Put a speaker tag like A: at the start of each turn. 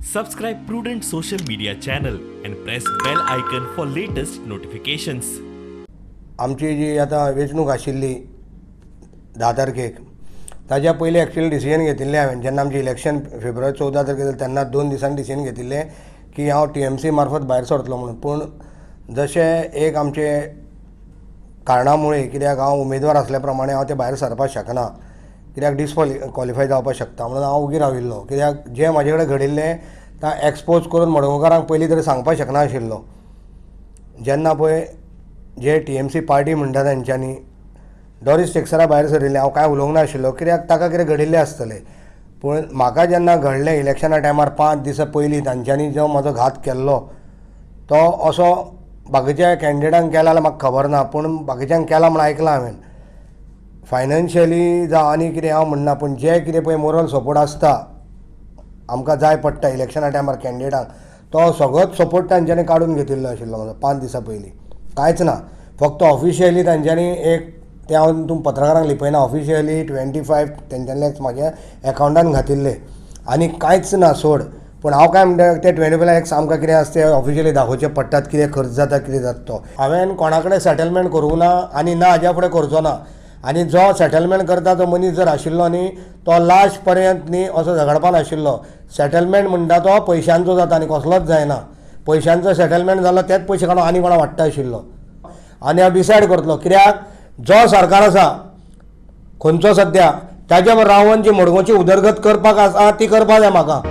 A: Subscribe Prudent Social Media channel and press bell icon for latest notifications.
B: आमची जी आतां वेंचणूक आशिल्ली 10 तारखेक, ताज्या पयलीं एक्चुअली डिसिजन घेतिल्लें हांवें. जेन्ना आमचें इलेक्शन फेब्रुवारी 14 तारखेर जालें तेन्ना 2 दिसांनी डिसिजन घेतिल्लें की हांव टीएमसी मार्फत भायर सरतलो म्हणून. पूण जशें एक आमचे कारणा मुळे, कित्याक हांव उमेदवार आसल्या प्रमाणे हांव ते भायर सरपाक शकना, कित्याक डिसक्वॉलिफाय जावपाक शकता म्हणून हांव उगी राविल्लो. कित्याक जें म्हाजे कडेन घडिल्लें तें एक्सपोज करून मडगांवकारांक पयलीं तरी सांगपाक शकना आशिल्लो. जेन्ना पळय जे टीएमसी पार्टी म्हणटा तेंच्यांनी डॉरीस टेक्सरा भायर सरिल्लें, हांव कांय उलोवंक नाशिल्लो कित्याक ताका कितें घडिल्लें आसतलें. पूण म्हाका जेन्ना घडलें इलेक्शना टायमार 5 दिसां पयलीं तांच्यांनी जो म्हजो घात केल्लो तो असो बाकीच्या कॅन्डिडेटांक केला जाल्यार म्हाका खबर ना, पूण बाकीच्यांक केला म्हूण आयकलां हांवें. फायनान्शियली जावं आनी कितें हांव म्हणना, पूण जें कितें पळय मोरल सपोर्ट आसता आमकां जाय पडटा इलेक्शना टायमार कॅन्डिडेटांक, तो सगळोच सपोर्ट तांच्यांनी काडून घेतिल्लो आशिल्लो म्हजो 5 दिसां पयलीं. कांयच ना, फक्त ऑफिशियली तांच्यांनी एक तें हांव तुम पत्रकारांक लिपयना, ऑफिशियली 25 तेंच्यांनी लॅक्स म्हाज्या एकावंटान घातिल्ले आनी कांयच ना सोड. पूण हांव काय म्हणटा ते 25 लॅक्स आमकां कितें आसा ते ऑफिशियली दाखोवचे पडटात, कितें खर्च जाता कितें जाता तो. हांवें कोणा कडेन सेटलमेंट करूंक ना आनी ना हाज्या फुडें करचो ना. आनी जो सेटलमेंट करता तो मनीस जर आशिल्लो न्ही तो लास्ट पर्यंत न्ही असो झगडपान आशिल्लो. सेटलमेंट म्हणटा तो पयशांचो जाता आनी कसलोच जायना. पयशांचो सेटलमेंट जालो तेच पयशे काडून आनी कोणा वाडटा आशिल्लो. आनी हांव डिसायड करतलो, कित्याक जो सरकार आसा खंयचो सद्या ताज्या रावन जी मडगांवची उदरगत करपाक आसा ती करपाक जाय म्हाका.